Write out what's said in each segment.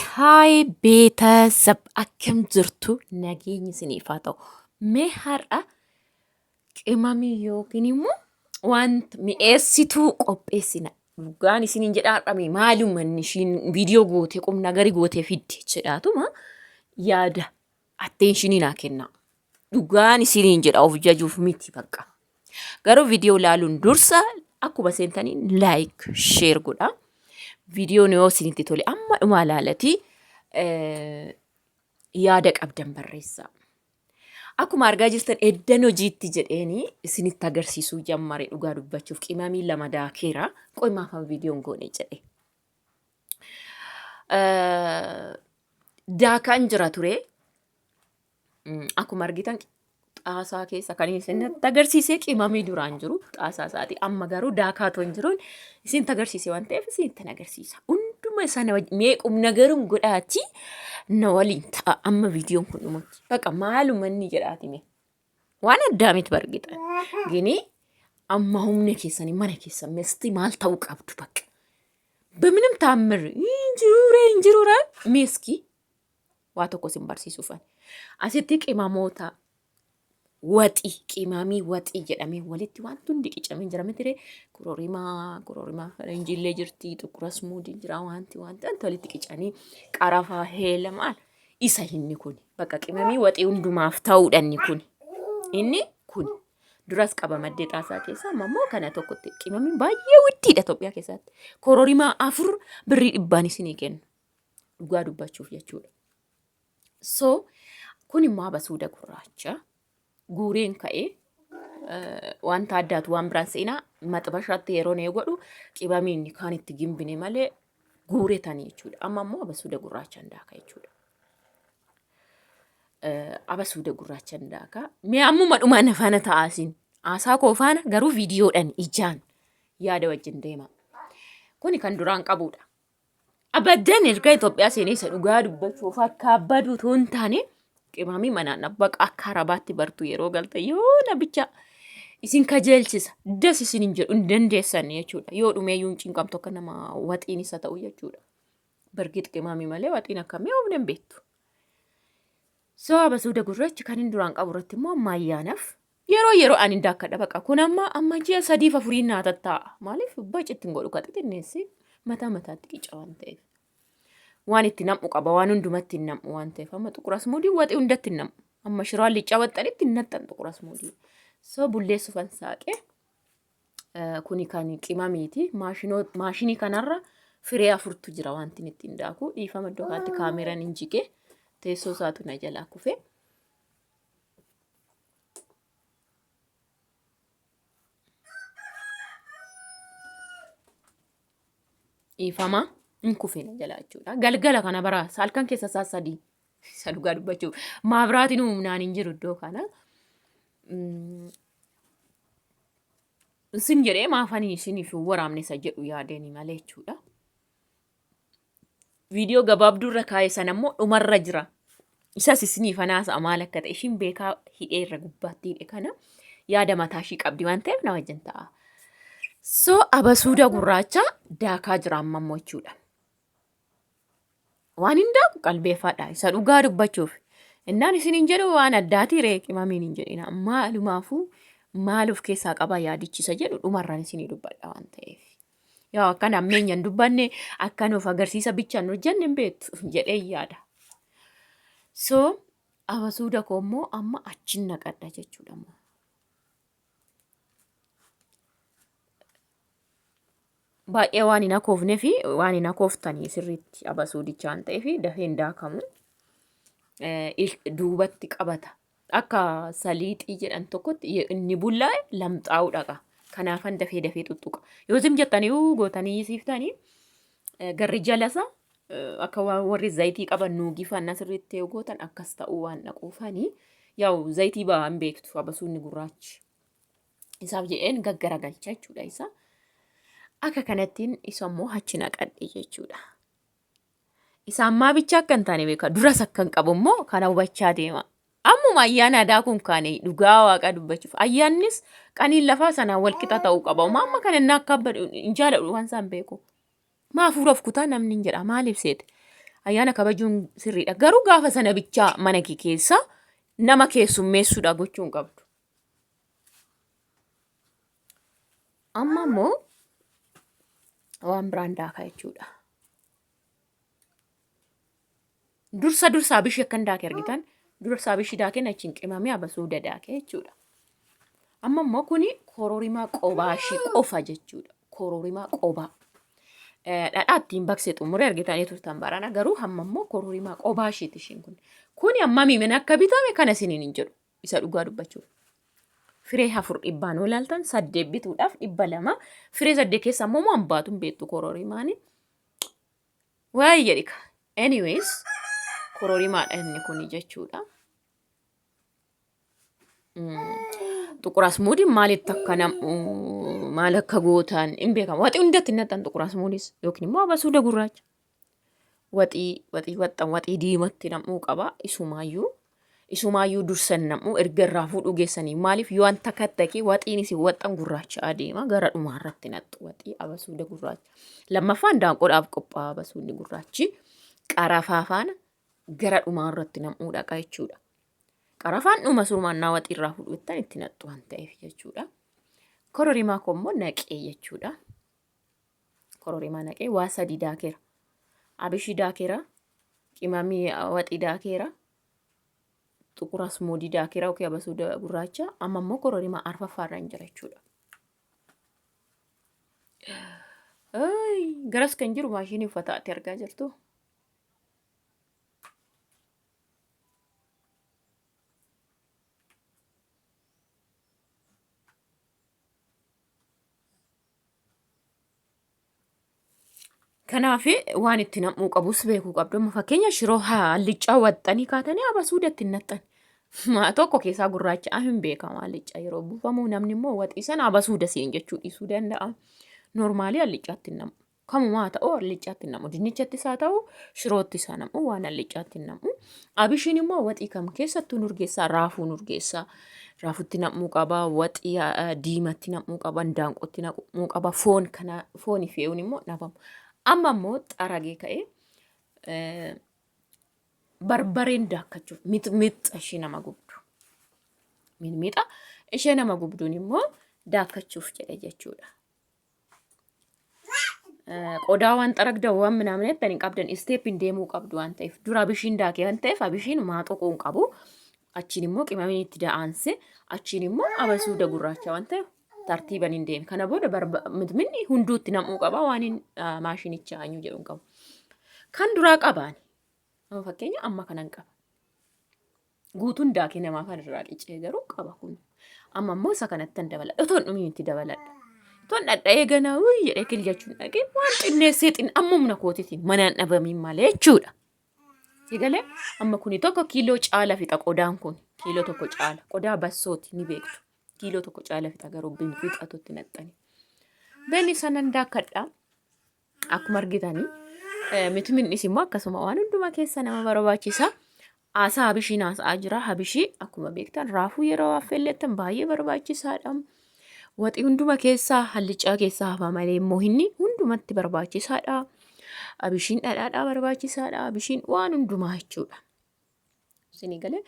Haay beetasab, akkam jirtu? Nageenyi isiniif haa ta'u. Mee har'a qimamii yookiin immoo wanta mi'eessituu qopheessina. Dhugaan isiniin jedhaa, har'a maaluma inni ishiin viidiyoo gootee qubna gari gootee fidde jedhaatuma yaada attentionii naa kennaa. Dhugaan isiniin jedha, of jajuuf miti bakka. Garuu viidiyoo ilaaluun dursa akkuma seentanii like, share godha. Viidiyoon yoo isinitti tole amma dhumaa ilaalatii yaada qabdan barreessaa. Akkuma argaa jirtan eddan hojiitti jedheeni isinitti agarsiisuu jammare. Dhugaa dubbachuuf qimamii lama daakeera. Qoy, maafan viidiyoon goone jedhe. Daakaan jira ture. Akkuma argitan xaasaa keessa kan isinitti agarsiisee qimamii duraan jiru xaasaa isaati. Amma garuu daakaa otoo hin jiruun isinitti agarsiise waan ta'eef isinitti agarsiisa. Hunduma sana mee qubna garuun godhaati na waliin ta'a amma viidiyoon kun dhumutti. Baqa maaluma inni jedhaati mee. Waan addaa miti bargitan. Gini amma humna keessanii mana keessan mesti maal ta'uu qabdu bakka. በምንም ተአምር hin jiruure, hin jiruure meeskii waa tokko isin barsiisuufan. Asitti qimamoota waxii, qimamii waxii jedhamee walitti wanti hundi qicamee jira miti ree? Kororimaa, kororimaa faranjiillee jirti, xuqur asmuudiin jira, wanti walitti qicanii, qarafaa, heela, maal isa inni kun bakka qimamii waxii hundumaaf ta'uudha inni kun. Inni kun duras qaba maddee xaasaa keessa, amma immoo kana tokkotti qimamiin baay'ee widdiidha Itoophiyaa keessatti. Kororimaa 4 birrii 100n isinii kennu. Dhugaa dubbachuuf jechuudha. So kun immoo abasuuda gurraacha guureen ka'ee wanta addaatu waan biraan seenaa maxbashaatti yeroo nee godhu qibamiin kaan itti gimbine malee guuretanii jechuudha. Amma immoo abasuuda gurraachaan daaka jechuudha. Abasuuda gurraachaan daaka. Mee ammuma dhuma na faana ta'aa isin. Haasaa koo faana garuu viidiyoodhaan ijaan yaada wajjin deema. Kuni kan duraan qabudha. Abaddan erga Itoophiyaa seenee isa dhugaa dubbachuuf akka abbadu otoo hin taane qimamii manaan abbaqa akka arabaatti bartu yeroo galte yoo nabicha isin kajeelchisa das isin hin jedhu hin dandeessan jechuudha. Yoo dhumee iyyuu hin cinqamtu akka nama waxiin isa ta'u jechuudha. Bargiit qimamii malee waxiin akkamii oofne hin beektu. So abasuuda gurraachi kan hin duraan qabu irratti immoo amma ayyaanaaf yeroo yeroo ani daakkadha baqa. Kun amma ji'a sadiif afuriin naa tattaa'a. Maaliif bacitti hin godhu ka xixinneessi mataa mataatti qica waan ta'eef. Waan itti nam'u qaba, waan hundumatti hin nam'u waan ta'eef. Amma xuqur asmuudii waxii hundatti hin nam'u. Amma shiroo allichaa waxxanitti hin naxxan xuqur asmuudii. So bulleessufan saaqee kuni kan qimamiiti. Maashinii kanarra firee afurtu jira wanti inni ittiin daaku. Dhiifama, iddoo kanatti kaameraan hin jige, teessoo isaatu na jalaa kufe. Dhiifama, hin kufe na jalaa jechuudha. Galgala kana bara halkan keessa isaa 3 isa dhugaa dubbachuuf maabiraatiin humnaan hin jiru iddoo kana. Isin jedhee maafanii isiniif hin waraabne isa jedhu yaadeni malee jechuudha. Viidiyoo gabaabduu irra kaa'e sana immoo dhumarra jira. Isas isiniif haasa'a maal akka ta'e ishiin beekaa hidhee irra gubbaatti hidhe kana yaada mataa ishii qabdi waan ta'eef na wajjin ta'a. So abasuuda gurraacha daakaa jira amma immoo jechuudha. Waan hin daaku qalbeeffadha isa dhugaa dubbachuuf. Innaan isin hin jedhu waan addaatii ree qimamiin hin jedhina. Maalumaafuu maal of keessaa qaba yaadichisa jedhu dhumarraan isinii dubbadha waan ta'eef. Yaa akkan hammeenya hin dubbanne, akkan of agarsiisa bicha hin hojjenne hin beektu jedhee yaada. So abasuuda koo immoo amma achin naqadha jechuudha. Baay'ee waan hin akoofnee fi waan hin akooftanii sirriitti abasuudicha waan ta'eef dafee hin daakamu. Duubatti qabata. Akka saliixii jedhan tokkotti inni bullaa'e lamxaa'uu dhaqa. Kanaafan dafee dafee tuttuqa. Yoo isin jettanii uu gootanii siiftanii garri jalasa akka waan warri zayitii qaban nuugii faannaa sirriitti yoo gootan akkas ta'uu waan dhaquufanii yaa'u zayitii ba'aa hin beektu abasuunni gurraachi. Isaaf jedheen gaggaragalcha jechuudha isa. Akka kanattiin isa immoo achi naqadhe jechuudha. Isa ammaa bicha akka hin taane beeka. Duras akka hin qabu immoo kana hubachaa deema. Ammuma ayyaana aadaa kun kaane dhugaa waaqaa dubbachuuf ayyaannis qaniin lafaa sanaan wal qixa ta'uu qaba. Uma amma kana inni akka abbadu hin jaaladhu waan isaan beeku. Maa hafuura of kutaa namni hin jedha, maaliif seete? Ayyaana kabajuun sirriidha. Garuu gaafa sana bichaa mana kee keessa nama keessummeessuudha gochuu hin qabdu. Amma immoo waan biraan daakaa jechuudha. Dursa dursa abishii akkan daake argitan dursa abishii daakeen achiin qimamee abasuuda daake jechuudha. Amma immoo kuni kororimaa qobaashii qofa jechuudha. Kororimaa qobaa. Dhadhaa ittiin baqsee xumuree argitanii turtan barana garuu hamma immoo kororimaa qobaashiiti ishiin kun. Kuni hammamii mana akka bitame kana isiniin hin jedhu isa dhugaa dubbachuuf. Firee 4 dhibbaan yoo ilaaltan 8 bituudhaaf 200 firee 8 keessa immoo waan baatu hin beektu kororimaani. Waayee jedhika. Anyways kororimaadha inni kuni jechuudha. Xuqur asmuudiin maalitti akka nam'u maal akka gootan hin beekamu. Waxii hundatti hin naqxan xuqur asmuudis yookiin immoo abasuuda gurraacha. Waxii waxii waxxan waxii diimatti nam'uu qaba isumaayyuu isumaayyuu dursan nam'u erga irraa fuudhuu geessanii maaliif yoo wanta kattakee waxiin isin waxxan gurraacha adeema gara dhumaa irratti naqxu waxii abasuuda gurraacha. Lammaffaan daanqoodhaaf qophaa'a abasuudni gurraachi qarafaa faana gara dhumaa irratti nam'uu dhaqa jechuudha. Qarafaan dhuma surumaan naa waxii irraa fuudhu jettan itti naqxu waan ta'eef jechuudha. Kororimaa koo immoo naqee jechuudha. Kororimaa naqee waa sadii daakeera. Abishii daakeera, qimamii waxii daakeera, xuqur asmuudii daakeera yookiin abasuuda gurraacha. Amma immoo kororimaa arfaffaa irra hin jira jechuudha. Garas kan jiru maashinii uffataati argaa jirtu. Kanaaf waan itti nam'uu qabus beekuu qabdu. Amma fakkeenya shiroo hallichaa waxxanii kaatanii abasuuda itti hin naqxan. Tokko keessaa gurraacha hin beekamu hallichaa yeroo buufamu namni immoo waxii sana abasuuda siin jechuu dhiisuu danda'a. Noormaalii hallichaatti hin nam'u. Kamumaa haa ta'u alliccaatti hin nam'u. Dinnichattis haa ta'u shiroottis haa nam'u waan alliccaatti hin nam'u. Abishiin immoo waxii kam keessattuu nurgeessaa raafuu nurgeessaa. Raafutti nam'uu qaba, waxii diimatti nam'uu qaba, indaanqootti nam'uu qaba, foon kana fooni fe'uun immoo dhabamu. Amma immoo xaragee ka'ee barbareen daakkachuuf mixmixa ishee nama gubdu. Mixmixa ishee nama gubduun immoo daakkachuuf jedhe jechuudha. Qodaa waan xaragdan waan minaamin jettan hin qabdan isteeppiin deemuu qabdu waan ta'eef dura abishiin daakee waan ta'eef abishiin maa tuquu hin qabu. Achiin immoo qimamiin itti da'aanse achiin immoo abasuuda gurraacha waan ta'eef tartiiban hin deeme. Kana booda mitminni hunduutti nam'uu qaba waan hin maashinicha anyu jedhu hin qabu. Kan duraa qabaani. Amma fakkeenya amma kanan qaba. Guutuun daakee namaa kan irraa qicee garuu qaba kun. Amma immoo isa kanattan dabaladha. Otoo hin dhumiin itti dabaladha. Otoon dhadha'ee ganaa wuy jedhee kiljachuun dhaqee waan xinneessee xin amma humna kootiitiin manaan dhabamiin malee jechuudha. Sigalee amma kuni tokko kiiloo caala fixa qodaan kun kiiloo tokko caala qodaa bassooti ni beektu. Kiiloo tokko caala fixa garuu bin fixatutti naqxani. Beni sanan daakadha. Akkuma argitanii mitiminnis immoo akkasuma waan hundumaa keessa nama barbaachisa. Haasaa habishiin haasa'aa jira. Habishii akkuma beektan raafuu yeroo affeellettan baay'ee barbaachisaadha. Waxii hunduma keessaa hallichaa keessaa hafa malee immoo inni hundumatti barbaachisaadha. Habishiin dhadhaadhaa barbaachisaadha. Habishiin waan hundumaa jechuudha. Isinii galee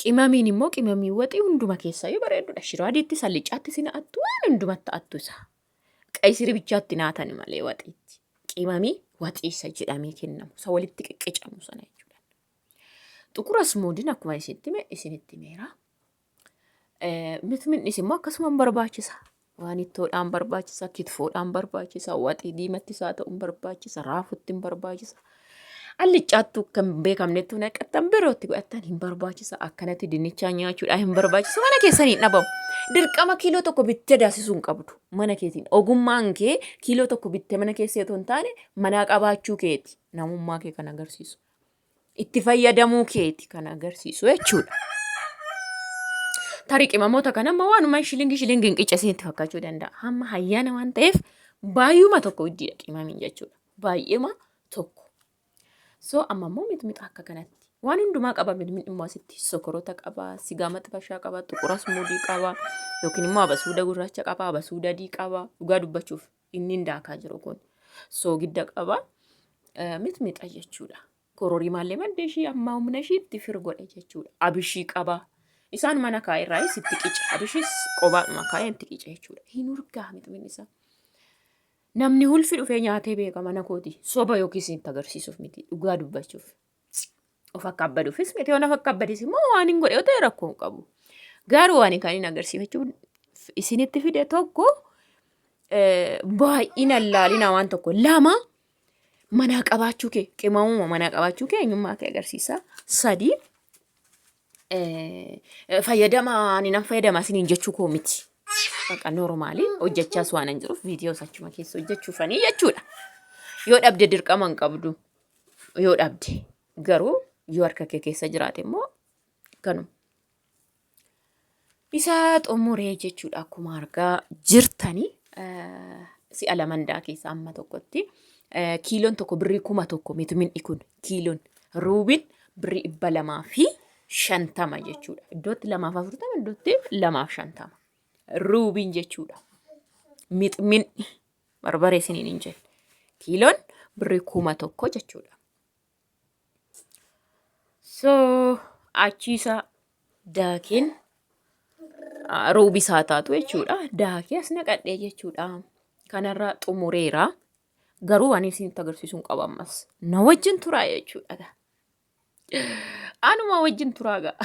qimamiin immoo qimamii waxii hunduma keessaa yoo bareedudha. Shiroo adiittis hallicaattis hin attu waan hundumatti attu isa. Qaysiri bichaatti naatan malee waxiitti. Qimamii waxii isa jedhamee kennamu isa walitti qiqqicamu sana jechuudha. Xuqur asmuudiin akkuma isinitti hime isinitti himeera. Mitminnis immoo akkasuma hin barbaachisa. Waan ittoodhaan barbaachisa, kitfoodhaan barbaachisa, waxii diimattis haa ta'u hin barbaachisa, raafutti hin barbaachisa. Alliccaattuu kan hin beekamnettuu naqattan birootti godhattan hin barbaachisa. Akkanatti dinnichaa nyaachuudhaan hin barbaachisa. Mana keessanii hin dhabamu. Dirqama kiiloo tokko bittee daasisuu hin qabdu. Mana keetiin ogummaan kee kiiloo tokko bittee mana keessee otoo hin taane manaa qabaachuu keeti. Namummaa kee kan agarsiisu. Itti fayyadamuu keeti kan agarsiisu jechuudha. Tarii qimamoota kana amma waanuma shilingii shilingiin qicca isinitti fakkaachuu danda'a. Hamma hayyaana waan ta'eef baay'uma tokko iddiidha qimamiin jechuudha. Baay'eema tokko. So amma immoo mixmixa akka kanatti. Waan hundumaa qaba mixmixni immoo asitti sokorota qaba, sigaa maxxashaa qaba, xuqura asmuudii qaba, yookiin immoo abasuuda gurraacha qaba, abasuuda adii qaba. Dhugaa dubbachuuf inni hin daakaa jiru kun soogidda qaba. Mixmixa jechuudha. Kororimaallee madda ishii amma humna ishii itti fir godhe jechuudha. Abishii qaba. Isaan mana kaa'e irraayis itti qica. Abishiis qobaadhuma kaa'ee itti qica jechuudha. Hin urgaa mixmixni isaa. Namni hulfi dhufee nyaatee beeka mana kooti. Soba yookiis itti agarsiisuuf miti. Dhugaa dubbachuuf. Of akka abbaduufis miti. Waan of akka abbadis immoo waan hin godhe yoo ta'e rakkoo hin qabu. Garuu ani kan hin agarsiifachuu isinitti fide tokko baay'ina laalina waan tokko lama manaa qabaachuu kee qimamuma manaa qabaachuu kee eenyummaa kee agarsiisa. Sadi fayyadama ani nan fayyadama isiniin jechuu koo miti. Baqa noormaali hojjechaas waan hin jiruuf viidiyoos achuma keessa hojjechuufanii jechuudha. Yoo dhabde dirqama hin qabdu. Yoo dhabde garuu yoo harka kee keessa jiraate immoo kanuma. Isa xumuree jechuudha akkuma argaa jirtanii si'a lamandaa keessa amma tokkotti kiiloon tokko birrii 1000 miti kun kiiloon ruubiin birrii 250 jechuudha. Iddootti 240 iddootti 250 ruubiin jechuudha. Mixminni barbaree isiniin hin jenne kiiloon birrii 1000 jechuudha. So achiisa daakeen roobisaa taatu jechuudha. Daakee as naqadhee jechuudha. Kanarraa xumureera. Garuu waan isinitti agarsiisuu hin qabu ammas. Na wajjin turaa jechuudha. Anuma wajjin turaa gaa.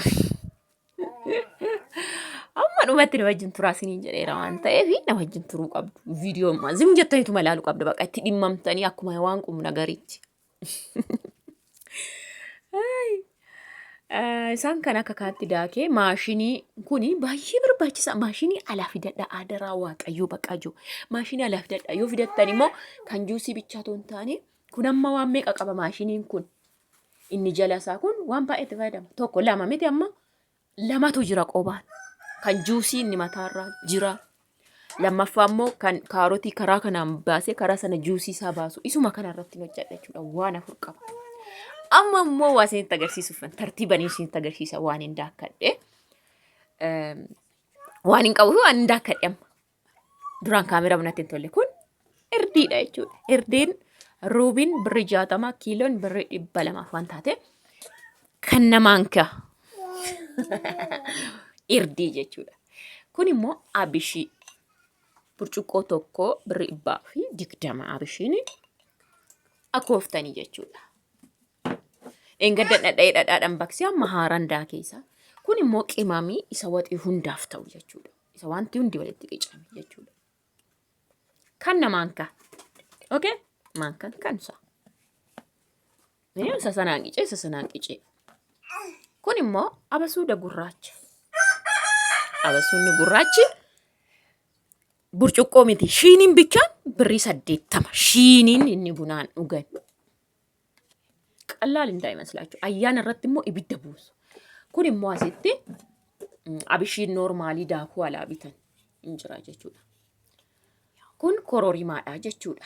Amma dhumatti na wajjin turaa isiniin jedheera waan ta'eef na wajjin turuu qabdu. Viidiyoo zim jettaniituma ilaaluu qabdu baqa itti dhimmamtanii akkuma waan qubna gariitti. Isaan kan akka kaatti daakee maashinii kuni baay'ee barbaachisaa. Maashinii alaa fidadha adaraa waaqayyoo baqaa jiru. Maashinii alaa fidadha yoo fidattan immoo kan juusii bichaa otoo hin taane kun amma waan meeqa qaba maashiniin kun. Inni jala isaa kun waan baay'eetti fayyadama. Tokko lama miti amma lamatu jira qobaan. Kan juusii inni mataarraa jira. Lammaffaa immoo kan kaarotii karaa kanaan baasee karaa sana juusii isaa baasu isuma kana irratti hojjedha jechuudha. Waan afur qaba. Amma immoo waa isinitti agarsiisuuf tartiibanii isinitti agarsiisa waan hin daakkadhe. Waan hin qabuuf waan hin daakkadhe amma. Duraan kaameraa natti hin tolle kun irdiidha jechuudha. Irdiin ruubiin birri 60 kiiloon birri 200 waan taate kan namaan ka'a. Irdii jechuudha. Kun immoo abishii burcuqqoo tokko birri 120 abishiin akooftanii jechuudha. Dheengadda dhadha'ee dhadhaadhaan baqsee amma haaraan daakee isaa. Kun immoo qimamii isa waxii hundaaf ta'u jechuudha. Isa wanti hundi walitti qicame jechuudha. Kan namaan ka'a. Okay? Maankaan kan isaa. Isa sanaan qicee isa sanaan qicee. Kun immoo abasuuda gurraacha. Abasuudni gurraachi burcuqqoo miti. Shiiniin bichaan birrii 80. Shiiniin inni bunaan dhugan. Qallaal hin daa'imaslaachuu. Ayyaana irratti immoo ibidda buusu. Kun immoo asitti abishiin noormaalii daakuu alaa bitan hin jira jechuudha. Kun kororimaadha jechuudha.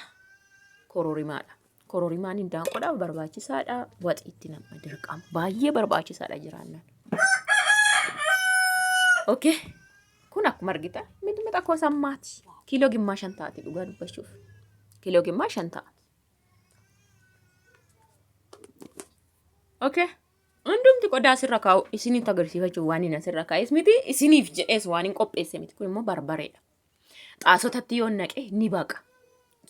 Kororimaadha. Kororimaan hindaanqoodhaaf barbaachisaadha. Waxiitti nama dirqama. Baay'ee barbaachisaadha jiraannaan. Okay. Kun akkuma argitan mixmixa koo sammaati. Kiiloo gimmaa shan taati dhugaa dubbachuuf. Kiiloo gimmaa shan ta'a. Okay. Hundumti qodaa asirra kaa'u isinitti agarsiifachuuf waan hin asirra kaa'es miti isiniif jedhees waan hin qopheesse miti. Kun immoo barbareedha. Xaasotatti yoo naqe ni baqa.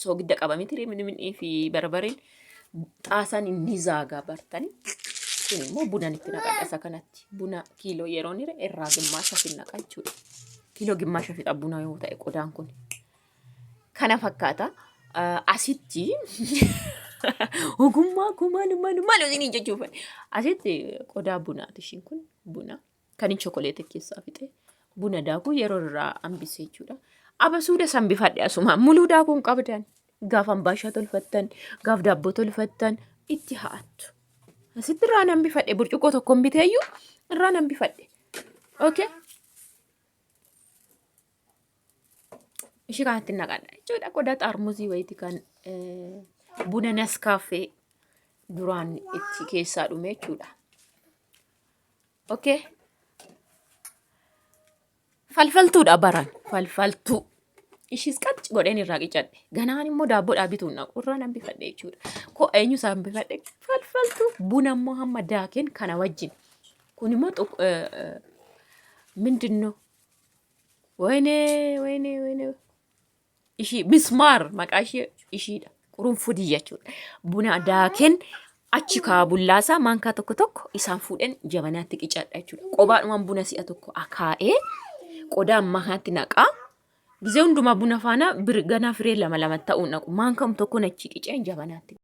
Soogidda qaba miti minii fi barbareen xaasaan ni zaagaa bartani. Kun immoo buna itti naqadha isa kanatti. Buna kiiloo yeroo ni irraa gimmaasha fi naqa jechuudha. Kiiloo gimmaasha fixa buna yoo ta'e qodaan kun. Kana fakkaata. Asitti ogummaa koo maal maal maal isiniin jechuuf asitti qodaa bunaati ishiin kun buna. Kan hin chokoleetii keessaa fixe buna daakuu yeroo irraa hambise jechuudha. Abasuuda san bifadhe asumaan muluu daakuu hin qabdan. Gaaf ambaashaa tolfattan, gaaf daabboo tolfattan itti ha'attu. Asitti irraa nan bifadhe burcuqqoo tokkoon biteeyyuu irraa nan bifadhe. Okay. Ishii kanatti naqadha jechuudha. Qodaa xaarmuzii wayiiti kan buna naskaaffee duraan itti keessaa dhume jechuudha. Okay. Falfaltuudha baran. Falfaltuu. Ishiis qacci godheen irraa qicadhe. Ganaan immoo daabboodhaa bituun dhaqu irraa nan bifadhe jechuudha. Koo eenyu isaan bifadhe falfaltu buna immoo hamma daakeen kana wajjin. Kun immoo mindinno wayinee wayinee wayinee ishii mismaar maqaa ishee ishiidha. Qurunfudii jechuudha. Buna daakeen achi kaa bullaasaa maankaa tokko tokko isaan fuudheen jabanaatti qicadha jechuudha. Qobaadhumaan buna si'a tokko akaa'ee qodaa ammaa kanatti naqaa. Gizee hundumaa buna faana ganaa firee lama lama ta'uun naqu. Maankaam tokkoon achi qiceen jabanaatti.